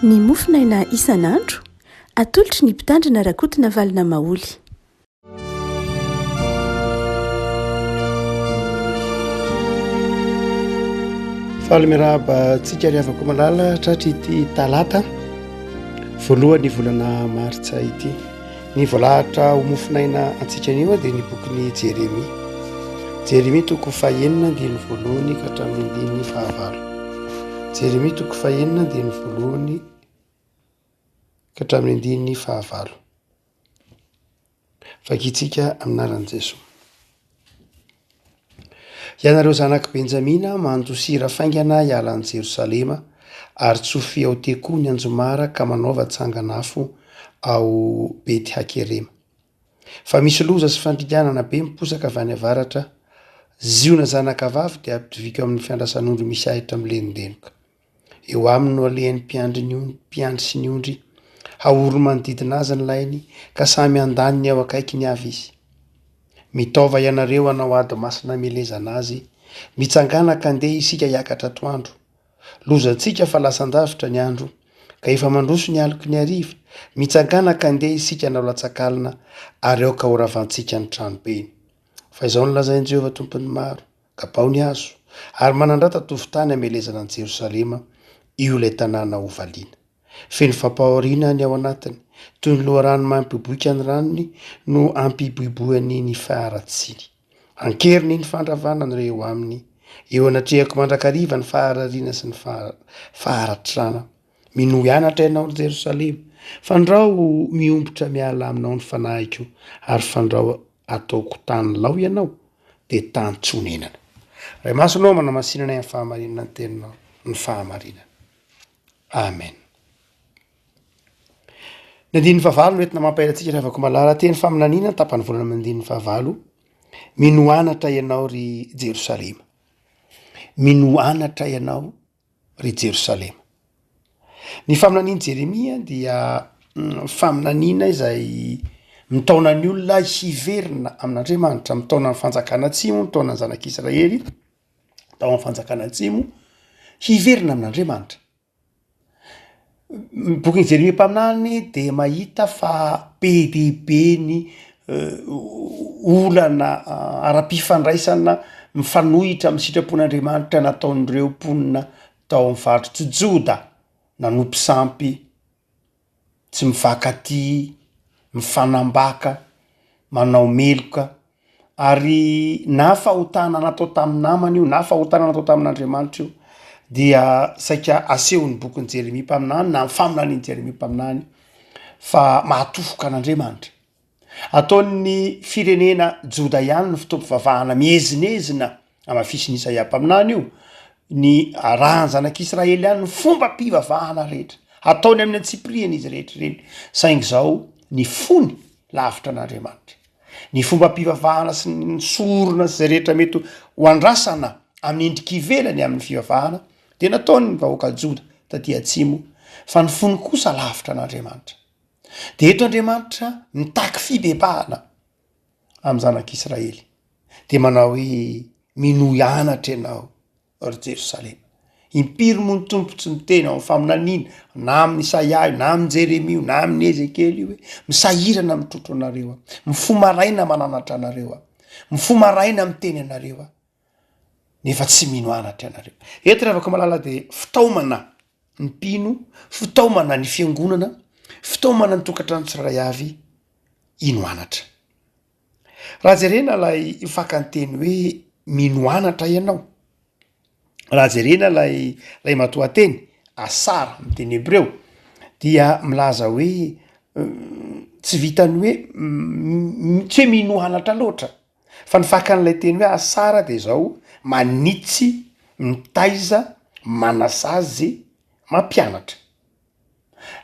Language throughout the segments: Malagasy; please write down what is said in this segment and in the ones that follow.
Ny mofonaina isan'andro, atolotry ny Mpitandrina Rakotonavalona Maholy. Faly miarahaba antsika ry havako malala tratry ity talata voalohan'ny volana martsa ity. Ny voalahatra ho mofonaina antsika anio dia ny bokin'i Jeremia. Jeremia toko fahenina andininy voalohany ka hatramin'ny andininy fahavalo. Jeremia toko fahenina andininy voalohany ka hatramin'ny andininy fahavalo. Vakintsika amin'ny anaran'i Jesoa. Ianareo zanak'i Benjamina, mandosira faingana hiala an'i Jerosalema, ary tsofy ao Tekoa ny anjomara ka manaova tsangan'afo ao Beti-hakerema. Fa misy loza sy fandringanana be miposaka avy any avaratra, Ziona zanakavavy dia ampitoviako amin'ny fiandrasan'ondry misy ahitra milenodenoka. Eo aminy no alehan'ny mpiandry ny ondry, mpiandry sy ny ondry, haoriny manodidina azy ny lainy, ka samy handany ny ao akaikiny avy izy. Mitaova ianareo hanao ady masina hamelezana azy, mitsangàna ka ndeha isika hiakatra atoandro. Lozantsika fa lasan-davitra ny andro, ka efa mandroso ny aloky ny hariva, mitsangàna ka ndeha isika hanao latsakalina, ary aoka horavantsika ny tranobeny. Fa izao no lazain'i Jehovah Tompon'ny maro, Gabao ny hazo, ary manandrata tovon-tany hamelezana an'i Jerosalema, io ilay tanàna hovaliana. Feno fampahoriana ny ao anatiny, toy ny loharano mampiboika ny ranony no ampiboiboihany ny faharatsiany. Ankeriny ny fandravana no re eo aminy, eo anatrehako mandrakariva ny faharariana sy ny faharatrana. Minoa hianatra ianao, ry Jerosalema, fandrao miombotra miala aminao ny fanahiko, ary fandrao ataoko tany lao ianao, dia tany tsy honenana. Ray Masina ô, manamasina anay amin'ny fahamarinana ny teninao, ny fahamarinana. Amen. Ny andininy fahavalo no entina mampahery antsika ry havako malala, teny faminaniana ny tapany voalohany amin'ny andininy fahavalo. Minoa anatra ianao ry Jerosalema. Minoa anatra ianao ry Jerosalema. Ny faminanian'i Jeremia dia faminaniana izay mitaona ny olona hiverina amin'Andriamanitra, mitaona ny fanjakana atsimo, mitaona ny zanak'Israely tao amin'ny fanjakana atsimo hiverina amin'Andriamanitra. Ny bokin'i Jeremia mpaminany dia mahita fa be dia be ny olana ara-pifandraisana mifanohitra amin'ny sitrapon'Andriamanitra nataon'ireo mponina tao amin'ny faritr'i Joda, nanompo sampy, tsy mifankatia, mifanambaka, manao meloka, ary na fahotana natao tamin'ny namana io na fahotana natao tamin'Andriamanitra io dia saika asehon'ny bokin'i Jeremia mpaminany na ny faminanian'i Jeremia mpaminany fa mahatofoka an'Andriamanitra. Ataon'ny firenena Joda ihany ny fotoam-pivavahana miezinezina, hamafisin'i Isaia mpaminany io, ny arahan'ny zanak'Israely ihany ny fombam-pivavahana rehetra. Ataony amin'ny antsipiriany izy rehetra ireny, saingy izao ny fony lavitra an'Andriamanitra. Ny fombam-pivavahana sy ny sorona sy izay rehetra mety ho andrasana amin'ny endrika ivelany amin'ny fivavahana dia nataon'ny vahoaka Joda taty atsimo, fa ny fony kosa lavitra an'Andriamanitra. Dia eto Andriamanitra mitaky fibebahana amin'ny zanak'Israely, dia manao hoe minoa anatra ianao ry Jerosalema. Impiry moa ny Tompo tsy miteny ao amin'ny faminaniana, na amin'i Isaia io, na amin'i Jeremia io, na amin'i Ezekiela io hoe misahirana mitrotro anareo aho, mifoha maraina mananatra anareo aho, mifoha maraina miteny anareo aho, nefa tsy mino anatra ianareo. Eto ry havako malala dia fitaomana ny mpino, fitaomana ny fiangonana, fitaomana ny tokantrano tsirairay avy hino anatra. Raha jerena ilay fakan-teny hoe mino anatra ianao, raha jerena ilay ilay matoanteny asara amin'ny teny hebreo dia milaza hoe tsy vitan'ny hoe tsy hoe mino anatra loatra fa ny fakan'ilay teny hoe asara de zao manitsy, mitaiza, manasazy, mampianatra.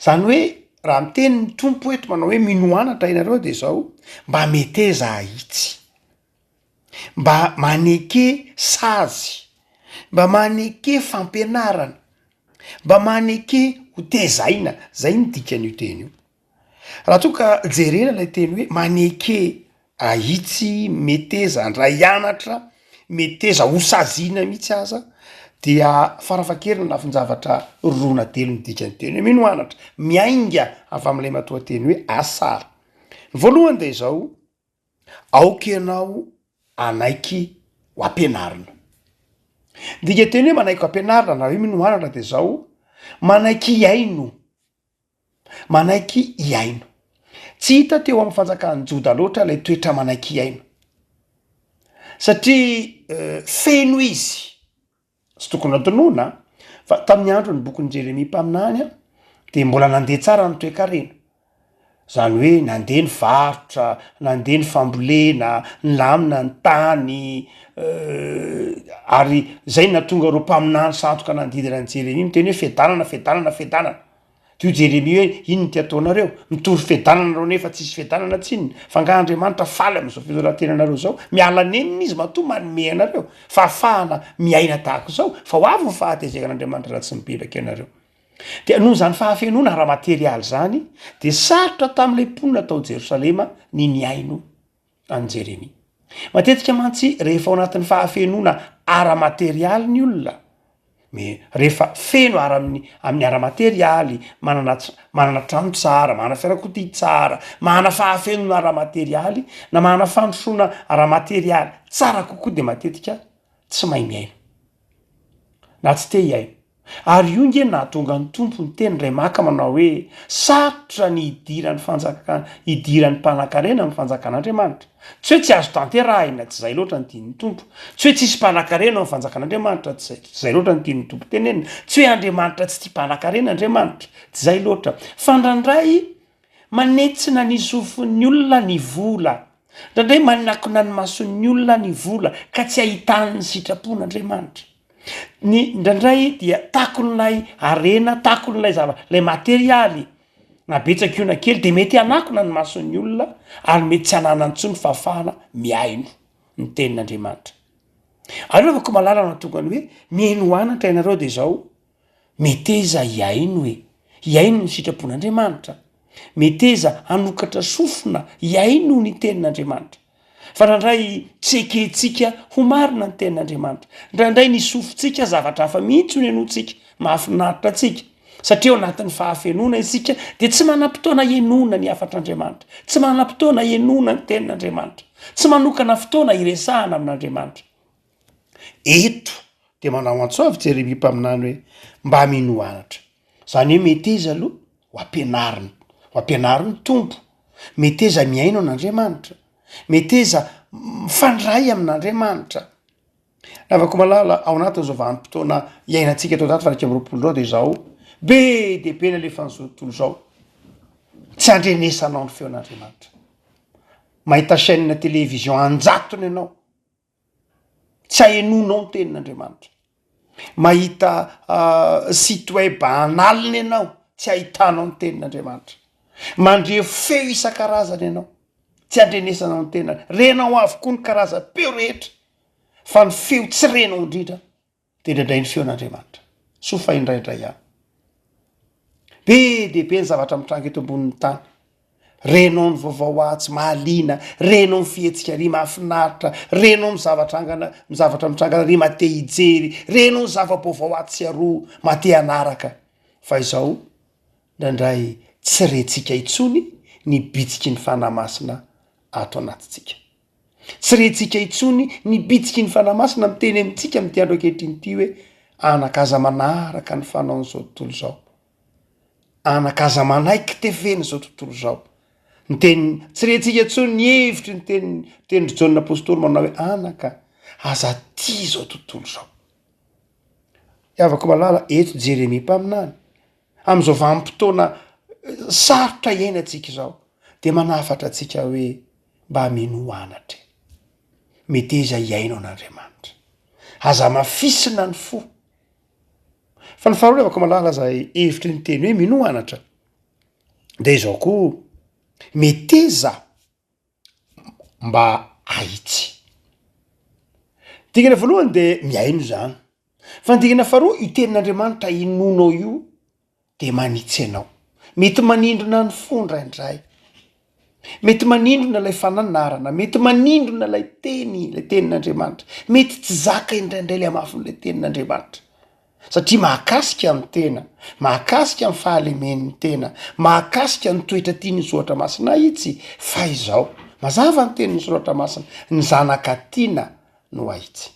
Zany hoe raha miteny ny Tompo eto manao hoe minoa anatra ianareo de zao, mba meteza ahitsy, mba maneke sazy, mba maneke fampianarana, mba maneke ho tezaina, zay ny dikan'io teny io. Raha toa ka jerena ilay teny hoe maneke ahitsy, meteza handray anatra, meteza ho saziana mihitsy aza, Dia farafahakeliny ny lafin-javatra roa na telo ny dikan'ny teny hoe mino anatra, miainga avy amin'ilay matoanteny hoe asara. Ny voalohany dia izao, aoka ianao hanaiky ho ampianarina. Ny dikanteny hoe manaiky ho ampianarina na hoe mino anatra dia izao, manaiky hihaino. Manaiky hihaino. Tsy hita teo amin'ny fanjakan'i Joda loatra ilay toetra manaiky hihaino, satria feno izy, tsy tokony hadinoina fa tamin'ny andron'ny bokin'i Jeremia mpaminany dia mbola nandeha tsara ny toekarena. Zany hoe nandeha ny varotra, nandeha ny fambolena, nilamina ny tany, ary zay no nahatonga ireo mpaminany sandoka nanodidina an'i Jeremia miteny hoe fiadanana, fiadanana, fiadanana. Dia hoy Jeremia hoe, Inona ity ataonareo? Mitory fiadanana nareo nefa tsisy fiadanana tsinona. Fa angaha Andriamanitra faly amin'izao fitondran-tenanareo izao? Miala nenina Izy matoa manome anareo fahafahana miaina tahaka izao, fa ho avy ny fahatezeran'Andriamanitra raha tsy mibebaka ianareo. Dia noho izany fahafenoana ara-materialy izany, dia sarotra tamin'ilay mponina tao Jerosalema ny nihaino an'i Jeremia. Matetika mantsy rehefa ao anatin'ny fahafenoana ara-materialy ny olona, me- rehefa feno ara amin'ny amin'ny ara-materialy, manana ts- manana trano tsara, manana fiarakodia tsara, manana fahafenoana ara-materialy na manana fandrosoana ara-materialy tsara kokoa de matetika tsy mahay miaina na tsy te hiaina. Ary io nge nahatonga ny Tompo niteny indray maka manao hoe, Sarotra ny hidiran'ny fanjakana, hidiran'ny mpanankarena amin'ny fanjakan'Andriamanitra. Tsy hoe tsy azo tanterahina, tsy izay loatra ny tian'ny Tompo. Tsy hoe tsisy mpanankarena ao amin'ny fanjakan'Andriamanitra, tsy izay, tsy izay loatra ny tian'ny Tompo tenenina. Tsy hoe Andriamanitra tsy tia mpanankarena Andriamanitra, tsy izay loatra. Fa indraindray manetsina ny sofin'ny olona ny vola. Indraindray manakona ny mason'ny olona ny vola ka tsy ahitany ny sitrapon'Andriamanitra. Ny indraindray dia takon'ilay harena, takon'ilay zava, ilay materialy, na betsaka io na kely de mety hanakona ny mason'ny olona ary mety tsy hananany intsony fahafahana mihaino ny tenin'Andriamanitra. Aleo avako malala no hahatonga ny hoe mihaino anatra ianareo de izao, meteza hihaino e, hihaino ny sitrapon'Andriamanitra, meteza hanokatra sofina hihaino ny tenin'Andriamanitra. Fa indraindray tsy ekentsika ho marina ny tenin'Andriamanitra. Indraindray ny sofintsika zavatra hafa mihitsy no henointsika, mahafinaritra antsika. Satria ao anatin'ny fahafenoana isika dia tsy manam-potoana henoina ny hafatr'Andriamanitra, tsy manam-potoana henoina ny tenin'Andriamanitra, tsy manokana fotoana hiresahana amin'Andriamanitra. Eto dia manao antso avy Jeremia mpaminany hoe mba minoa anatra. Izany hoe meteza aloha ho ampianarina, ho ampianarin'ny Tompo. Meteza mihaino an'Andriamanitra, meteza mifandray amin'Andriamanitra. Ravako malala, ao anatin'izao vanim-potoana iainantsika eto 2021 izao dia izao, be dia be ny alefan'izao tontolo izao, tsy andrenesanao ny feon'Andriamanitra. Mahita chaîne télévision an-jatony ianao, Tsy ahenoanao ny tenin'Andriamanitra. Mahita site web an'alina ianao, tsy ahitanao ny tenin'Andriamanitra. Mandre feo isan-karazany ianao, tsy andrenesanao ny tenany. Renao avokoa ny karazam-peo rehetra, fa ny feo tsy renao indrindra dia indraindray ny feon'Andriamanitra. Soa fa indraindray ihany. Be dia be ny zavatra mitranga eto ambonin'ny tany. Renao ny vaovao atsy mahaliana, renao ny fihetsika ary mahafinaritra, renao ny zavatra angana, ny zavatra mitranga ary maha te hijery, renao ny zava-baovao atsy sy aroa maha te hanaraka. Fa izao, indraindray tsy rentsika intsony ny bitsiky ny Fanahy Masina ato anatintsika. Tsy rentsika intsony ny bitsiky ny Fanahy Masina miteny amintsika amin'ity andro ankehitriny ity hoe, Anaka aza manaraka ny fanaon'izao tontolo izao. Anaka aza manaiky tefen'izao tontolo izao. Ny teny, tsy rentsika intsony ny hevitry ny teny, tenin-dry Jaona Apostoly manao hoe, Anaka aza tia izao tontolo izao. Havako malala, eto Jeremia mpaminany, amin'izao vanim-potoana sarotra iainantsika izao, dia manafatra antsika hoe, mba minoa anatra e. Meteza hihaino an'Andriamanitra. Aza hamafisina ny fo. Fa ny faharoa revako malala zay hevitry ny teny hoe minoa anatra de izao koa, meteza mba hahitsy. Dingana voalohany de mihaino zany, fa ny dingana faharoa io tenin'Andriamanitra inoanao io de manitsy anao. Mety manindrona ny fo indraindray, mety manindrona ilay fananarana, mety manindrona ilay teny, ilay tenin'Andriamanitra, mety tsy zaka indraindray ilay hamafin'ilay tenin'Andriamanitra. Satria mahakasika ny tena, mahakasika ny fahalemen'ny tena, mahakasika ny toetra tian'ny soratra masina ahitsy, fa izao, mazava ny tenin'ny soratra masina, ny zanaka tiana no ahitsy.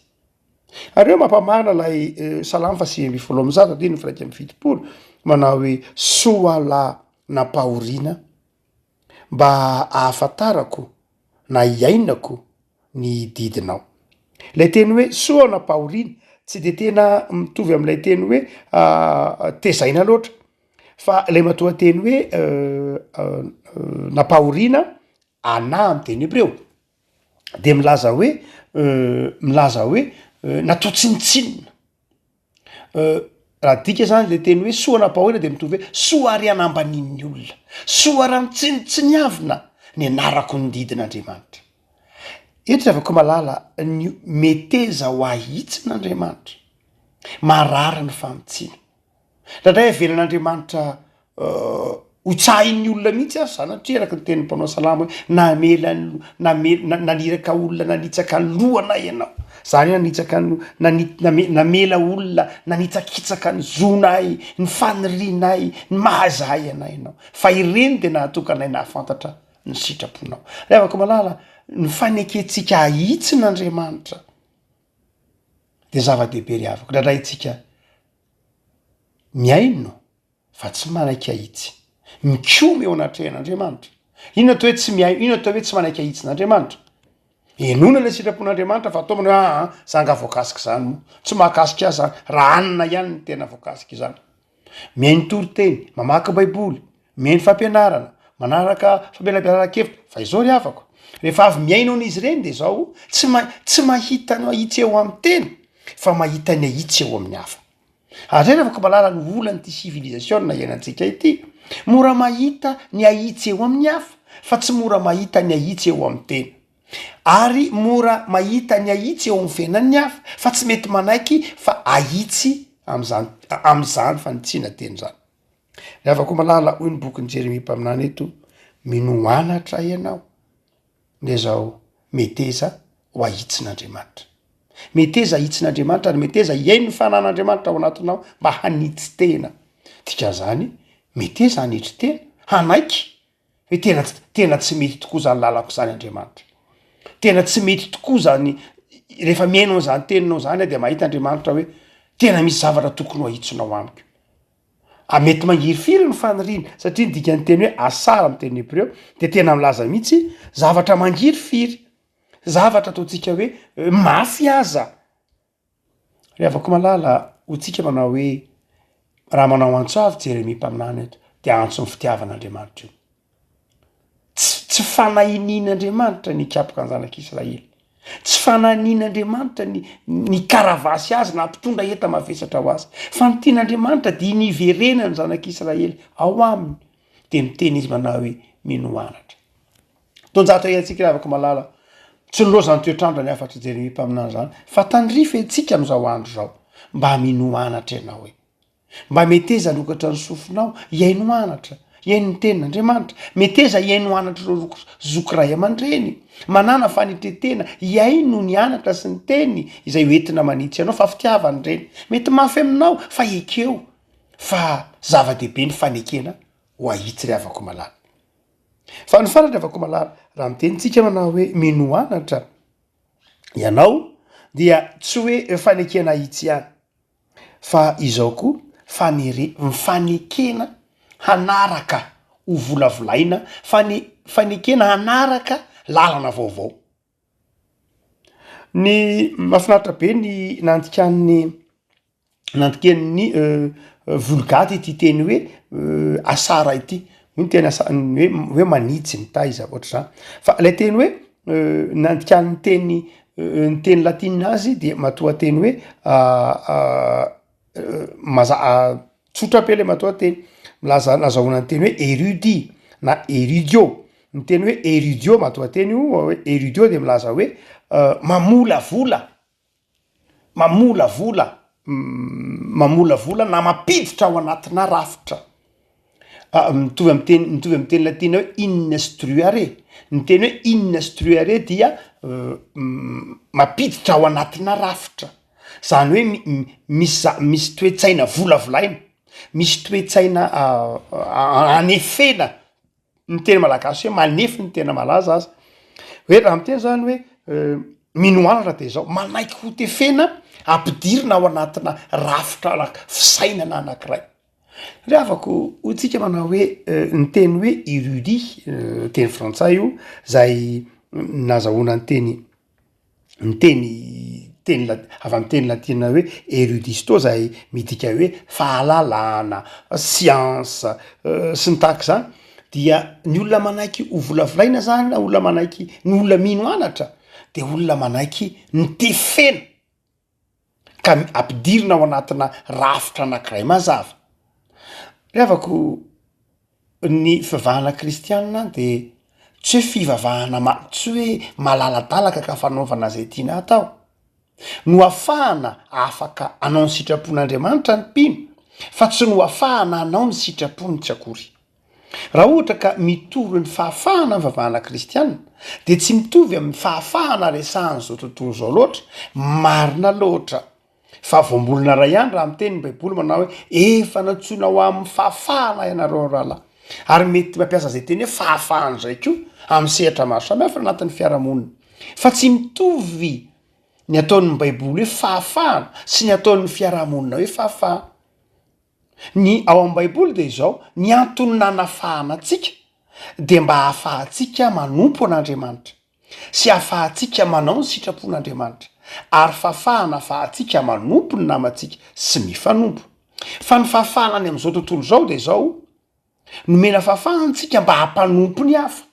Ary eo mampamarina ilay salamo faha 119 andininy faha 71, manao hoe, soa lahy nampahoriana mba ahafantarako na hiainako ny didinao. Ilay teny hoe soa nampahoriana tsy de tena mitovy amin'ilay teny hoe tezaina loatra fa ilay matoanteny hoe nampahoriana ana amin'ny teny hebreo de milaza hoe milaza hoe natao tsinontsinona. Raha adika zany le teny hoe soa nampahoriana de mitovy hoe soa ary anambanin'ny olona, soa raha nitsinontsiniavina ny anarako ny didin'Andriamanitra. Eto ry havako malala ny meteza ho ahitsin'Andriamanitra, marary ny fanitsiana. Indraindray avelan'Andriamanitra ho tsahin'ny olona mihitsy aza sanatria araka ny tenin'ny mpanao salamo hoe namela ny name- na- naniraka olona nanitsaka ny lohanay ianao, zany hoe nanitsaka ny nani- name- namela olona nanitsakitsaka ny zonay, ny fanirianay, ny maha izahay anay ianao, fa ireny de nahatonga anay nahafantatra ny sitraponao. Ry havako malala, ny fanekentsika ahitsin'Andriamanitra de zava-dehibe ry havako, indraindray isika mihaino fa tsy manaiky ahitsy. Mikomy eo anatrehan'Andriamanitra. Inona atao hoe tsy mihaino, inona atao hoe tsy manaiky ahitsin'Andriamanitra? Henoina ilay sitrapon'Andriamanitra fa atao manao hoe aa za nga voakasika izany moa, tsy mahakasika ahy zany, raha anona ihany ny tena voakasika izany. Mihaino toriteny, mamaky baiboly, mihaino fampianarana, manaraka famelabelaran-kevitra, fa izao ry havako, rehefa avy mihaino an'izy ireny de izao, tsy ma- tsy mahita ny ahitsy eo amin'ny tena fa mahita ny ahitsy eo amin'ny hafa. Ary zay ravako malala ny olan'ity civilisation iainantsika ity, mora mahita ny ahitsy eo amin'ny hafa fa tsy mora mahita ny ahitsy eo amin'ny tena. Ary mora mahita ny ahitsy eo amin'ny fiainan'ny hafa fa tsy mety manaiky fa ahitsy am'zany am'zany fanitsiana teny zany. Ry havako malala, hoy ny bokin'i Jeremia mpaminany eto, minoa anatra ianao. Dia izao, meteza ho ahitsin'Andriamanitra. Meteza ahitsin'Andriamanitra ary meteza hihaino ny fanan'Andriamanitra ao anatinao mba hanitsy tena. Dikan'izany, meteza hanetry tena, hanaiky hoe tena tena tsy mety tokoa zany lalako zany Andriamanitra. Tena tsy mety tokoa zany, rehefa mihaino an'izany teninao zany aho de mahita Andriamanitra hoe tena misy zavatra tokony ho ahitsinao amiko. A Mety mangirifiry ny faniriana, satria ny dikan'ny teny hoe asar amin'ny teny hebreo dia tena milaza mihitsy zavatra mangirifiry, zavatra ataontsika hoe mafy aza. Ry havako malala, hoy-tsika manao hoe, raha manao antso avo Jeremia mpaminany eto, dia antso ny fitiavan'Andriamanitra io. Tsy tsy fanahinian'Andriamanitra ny hikapoka ny zanak'Israely. Tsy fanahinian'Andriamanitra ny ny hikaravasy azy na hampitondra enta-mavesatra ho azy. Fa ny tian'Andriamanitra dia ny hiverenan'ny zanak'Israely ao aminy. Dia miteny izy manao hoe, Minoa anatra. Taonjato iainantsika ry havako malala, tsy nilaozan'ny toetr'andro ny hafatr'i Jeremia mpaminany izany, fa tandrify antsika amin'izao andro izao. Mba minoa anatra ianao e. Mba meteza hanokatra ny sofinao hihaino anatra, hihaino ny tenin'Andriamanitra. Meteza hihaino anatra ireo zoky ray aman-dreny. Manàna fanetren-tena hihaino ny anatra sy ny teny izay ho entina manitsy anao fa fitiavana ireny. Mety mafy aminao fa ekeo fa zava-dehibe ny fanekena ho ahitsy ry havako malala. Fa ny farany ry havako malala, raha miteny tsika manao hoe minoa anatra ianao dia tsy hoe fanekena ahitsy ihany. Fa izao koa, fanere- ny fanekena hanaraka ho volavolaina, fane- fanekena hanaraka lalana vaovao. Ny mahafinaritra be ny nandikan'ny nandikan'ny Vulgate ity teny hoe asara ity, io ny teny asa- ny hoe hoe manitsy, mitaiza, ohatr'zany, fa lay teny hoe nandikan'ny teny ny teny latinina azy de matoanteny hoe maza- tsotra be le matoanteny, milaza nazahoana ny teny hoe érudit na érudio, ny teny hoe érudio matoanteny io hoe érudio de milaza hoe mamolavola. Mamolavola, mamolavola na mampiditra ao anatina rafitra. Mitovy amy teny mitovy amy teny latina hoe instruere, ny teny hoe instruere dia mampiditra ao anatina rafitra. Zany hoe misy za- misy toe-tsaina volavolaina, misy toe-tsaina anefena, ny teny malagasy hoe manefy ny tena malaza aza, hoe raha miteny zany hoe mino anatra de zao, manaiky ho tefena ampidirina ao anatina rafitra ana- fisainana anakiray. Ry havako, hoy tsika manao hoe ny teny hoe érudit, teny frantsay io, zay nazahoana ny teny ny teny teny la- avy amy teny latina hoe erudisto zay midika hoe fahalalana, siansa sy ny tahak'izany, dia ny olona manaiky ho volavolaina zany na olona manaiky ny olona mino anatra de olona manaiky ny tefena ka ampidirina ao anatina rafitra anakiray mazava. Ry havako, ny fivavahana kristianina de tsy hoe fivavahana ma- tsy hoe malaladalaka ka fanaovana zay tiana atao. Nohafahana afaka hanao ny sitrapon'Andriamanitra ny mpino fa tsy nohafahana hanao ny sitrapony tsy akory. Raha ohatra ka mitory ny fahafahana ny vavahana kristiana dia tsy mitovy amin'ny fahafahana resahan'izao tontolo izao loatra, marina loatra fa voambolana iray ihany raha miteny ny baiboly manao hoe efa nantsoina ho amin'ny fahafahana ianareo rahalahy, ary mety mampiasa izay teny hoe fahafahana izay koa amin'ny sehatra maro samihafa anatin'ny fiarahamonina, fa tsy mitovy ny ataon'ny baiboly hoe fahafahana sy ny ataon'ny fiarahamonina hoe fahafahana. Ny ao amin'ny baiboly dia izao, ny antony nanafahana antsika dia mba hahafahantsika manompo an'Andriamanitra sy hahafahantsika manao ny sitrapon'Andriamanitra ary fahafahana ahafahantsika manompo ny namantsika sy mifanompo. Fa ny fahafahana any amin'izao tontolo izao dia izao, nomena fahafahana antsika mba hampanompo ny hafa.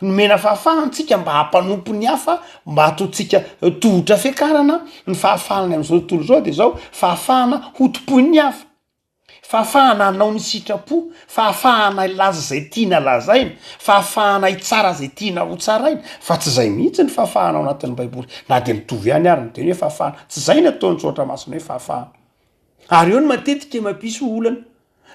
Nomena fahafahana antsika mba hampanompo ny hafa, mba hataontsika tohotra fiakarana, ny fahafahana any amin'izao tontolo izao dia izao, fahafahana hotompoin'ny hafa, fahafahana hanao ny sitrapo, fahafahana hilaza izay tiana lazaina, fahafahana hitsara izay tiana ho tsaraina, fa tsy izay mihitsy ny fahafahana ao anatin'ny baiboly, na dia mitovy ihany ary ny teny hoe fahafahana, tsy izay ny ataon'ny soratra masina hoe fahafahana. Ary eo no matetika mampisy olana.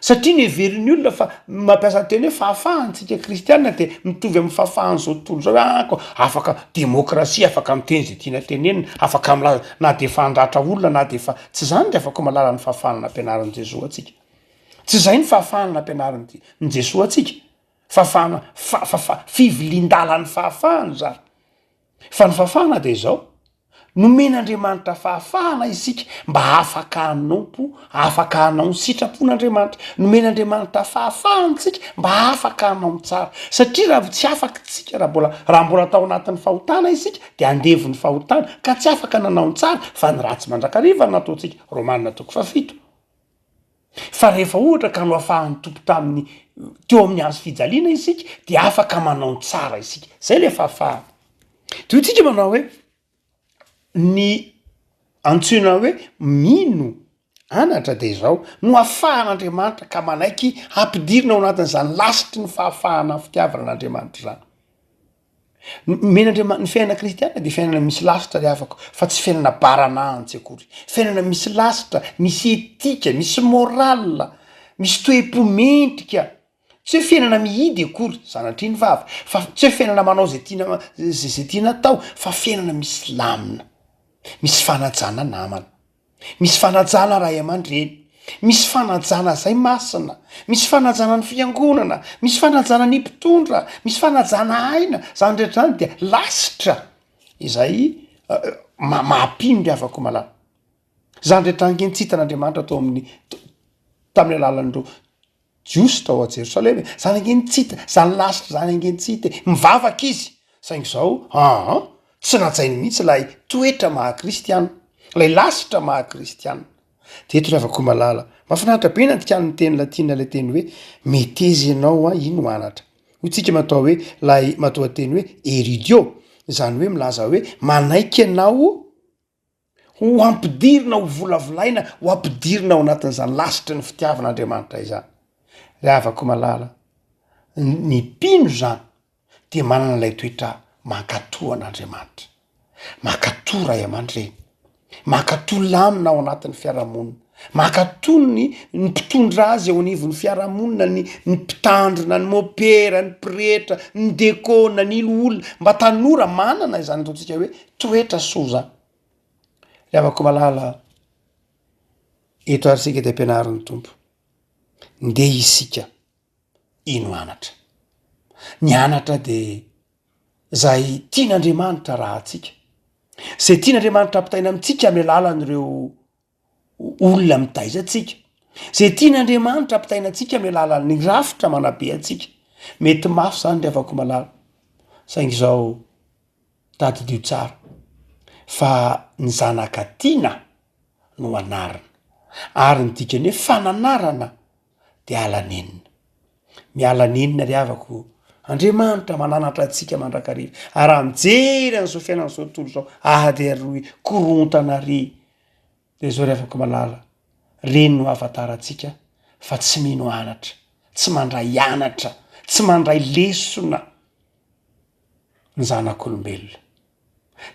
Satria neverin'ny olona fa mampiasa ny teny hoe fahafahana tsika kristiana de mitovy amin'ny fahafahan'izao tontolo izao hoe ah ko afaka demokrasia, afaka miteny izay tiana tenenina, afaka milaza na de efa handratra olona na de efa, tsy izany ry afaka mahalala ny fahafahana nampianarin'i Jesoa antsika. Tsy izay ny fahafahana nampianarin'i Jesoa antsika. Fahafahana fa- fa- fa- fivilian-dalan'ny fahafahana izany. Fa ny fahafahana de izao, Nomen'Andriamanitra fahafahana isika mba afaka hanompo, afaka hanao ny sitrapon'Andriamanitra. Nomen'Andriamanitra fahafahana isika mba afaka hanao ny tsara. Satria raha tsy afaka isika, raha mbola, raha mbola tao anatin'ny fahotana isika, dia andevon'ny fahotana, ka tsy afaka nanao ny tsara, fa ny ratsy mandrakariva no nataontsika. Romana toko fahafito. Fa rehefa ohatra ka noafahan'ny Tompo tamin'ny, teo amin'ny hazo fijaliana isika, dia afaka manao ny tsara isika. Zay le fahafahana. Toy tsika manao hoe, ny antsoina hoe mino anatra de izao, noafahan'Andriamanitra ka manaiky hampidirina ao anatin'izany lasitry ny fahafahana fitiavana an'Andriamanitra izany. Nomen'Andriamanitra, ny fiainana kristiana dia fiainana misy lasitra ry havako fa tsy fiainana baranahany tsy akory. Fiainana misy lasitra, misy etika, misy morale, misy toe-po mendrika. Tsy hoe fiainana mihidy akory, sanatria ny vava, fa tsy hoe fiainana manao zay tiana zay tiana atao fa fiainana misy lamina, misy fanajana namana. Misy fanajana ray aman-dreny, misy fanajana zay masina, misy fanajana ny fiangonana, misy fanajana ny mpitondra, misy fanajana aina, zany rehetra zany dia lasitra izay ma- mampino ry havako malala. Zany rehetra ange ny tsy hitan'Andriamanitra tao amin'ny tamin'ny alalan'ireo Jiosy tao a Jerosalema e, zany ange ny tsy hita, zany lasitra zany ange ny tsy hita e, mivavaka izy, saingy zao aa tsy najainy mihitsy ilay toetra maha kristiana, ilay lasitra maha kristiana. De eto ry havako malala, mahafinaritra be ny andikan'ny teny latina ilay teny hoe meteza ianao an, ino anatra. Hoy tsika matoa hoe ilay matoanteny hoe eridio, izany hoe milaza hoe manaiky ianao Ho ampidirina, ho volavolaina, ho ampidirina ao anatin'izany lasitry ny fitiavana Andriamanitra izany. Ry havako malala, ny mpino izany dia manana ilay toetra mankatò an'Andriamanitra, mankatò ray aman-dreny, mankatò lamina ao anatin'ny fiarahamonina, mankatò ny ny mpitondra azy eo anivon'ny fiarahamonina, ny ny mpitandrina, ny mopera, ny pretra, ny dekona, ny loholona, mba tanora manana izany ataontsika hoe toetra soa izany. Ry havako malala, eto ary isika dia ampianarin'ny Tompo. Ndeha isika hino anatra. Ny anatra dia zay tian'Andriamanitra rahantsika, zay tian'Andriamanitra ampitaina amintsika amin'ny alalan'ireo olona mitaiza antsika, zay tian'Andriamanitra ampitaina antsika amin'ny alalan'ny rafitra manabe antsika. Mety mafy zany ry havako malala, saingy izao tadidio tsara fa ny zanaka tiana no anarina, ary ny dikany hoe fananarana de ala nenina. Miala nenina ry havako, Andriamanitra mananatra antsika mandrakariva, ary raha mijery an'izao fiainana izao tontolo izao, ady aroy, korontana ary, de zao ry havako malala, reny no ahafantarantsika fa tsy mino anatra, tsy mandray anatra, tsy mandray lesona ny zanak'olombelona.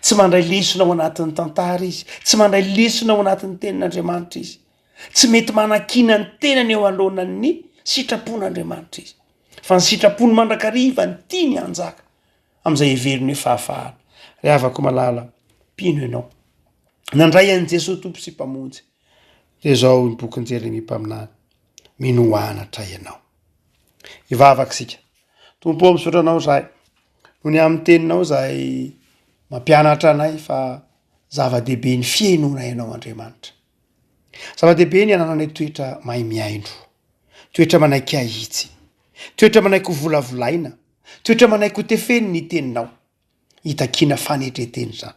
Tsy mandray lesona ao anatin'ny tantara izy, tsy mandray lesona ao anatin'ny tenin'Andriamanitra izy. Tsy mety manakiana ny tenany eo alohanan'ny sitrapon'Andriamanitra izy. Fa ny sitrapony mandrakariva ny tiany hanjaka amin'izay heveriny hoe fahafahana. Ry havako malala, mpino ianao. Nandray an'i Jesoa Tompo sy Mpamonjy. Dia izao ny bokin'i Jeremia mpaminany, minoa anatra ianao. Hivavaka isika. Tompo ô, misaotra anao izahay. Noho ny amin'ny teninao izay mampianatra anay fa zava-dehibe ny fihainoana ianao Andriamanitra. Zava-dehibe ny anananay toetra mahay mihaino, toetra manaiky hahitsy, toetra manaiky ho volavolaina, toetra manaiky ho tefeny ny teninao. Itakiana fanetren-tena izany.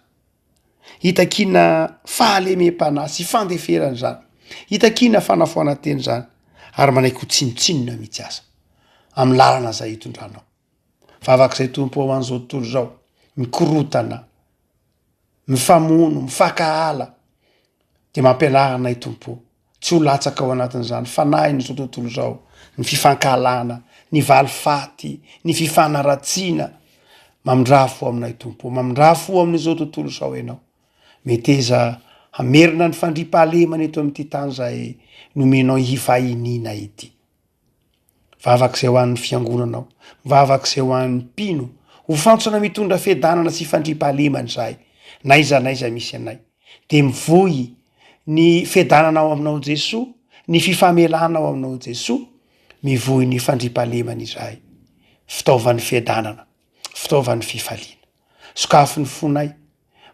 Itakiana fahalemem-panahy sy fandeferana izany. Itakiana fanafoanan-tena izany ary manaiky ho tsinontsinona mihitsy aza amin'ny lalana izay itondranao. Vavaka izay Tompo ho an'izao tontolo izao, mikorotana, mifamono, mifankahala, dia mampianara anay Tompo tsy ho latsaka ao anatin'izany fanahin'izao tontolo izao, ny fifankahalana, ny valifaty, ny fifanaratsiana. Mamindrà fo aminay Tompo, mamindrà fo amin'izao tontolo izao Ianao. Meteza hamerina ny fandriampahalemana eto amin'ity tany izay nomenao hifahiniana ity. Vavaka izay ho an'ny fiangonanao, vavaka izay ho an'ny mpino, ho fantsona mitondra fiadanana sy fandriampahalemana izahay, n'aiza n'aiza misy anay. Dia mivoy ny fiadanana ao aminao Jesoa, ny fifamelana ao aminao Jesoa, mivoy ny fandriampahalemana izahay. Fitaovan'ny fiadanana, fitaovan'ny fifaliana. Sokafy ny fonay,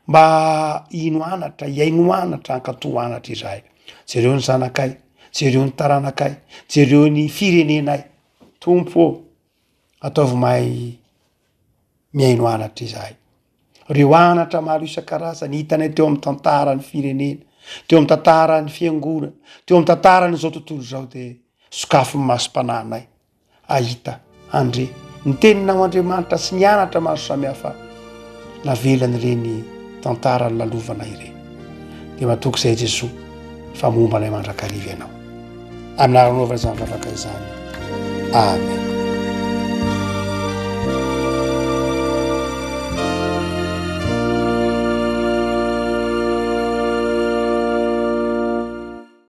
Mba hino anatra, hihaino anatra, hankatò anatra izahay. Jereo ny zanakay, jereo ny taranakay, jereo ny firenenay. Tompo ô, ataovy mahay mihaino anatra izahay. Ireo anatra maro isan-karazany hitanay teo amin'ny tantaran'ny firenena, teo amin'ny tantaran'ny fiangonana, teo amin'ny tantaran'izao tontolo izao dia sokafy ny masom-panahinay. hahita, handre, ny teninao Andriamanitra sy ny anatra maro samihafa navelan'ireny tantara nolalovana ireny. Dia matoky izay Jesoa fa momba anay mandrakariva Ianao. Amin'ny anaranao izany vavaka izany. Amen.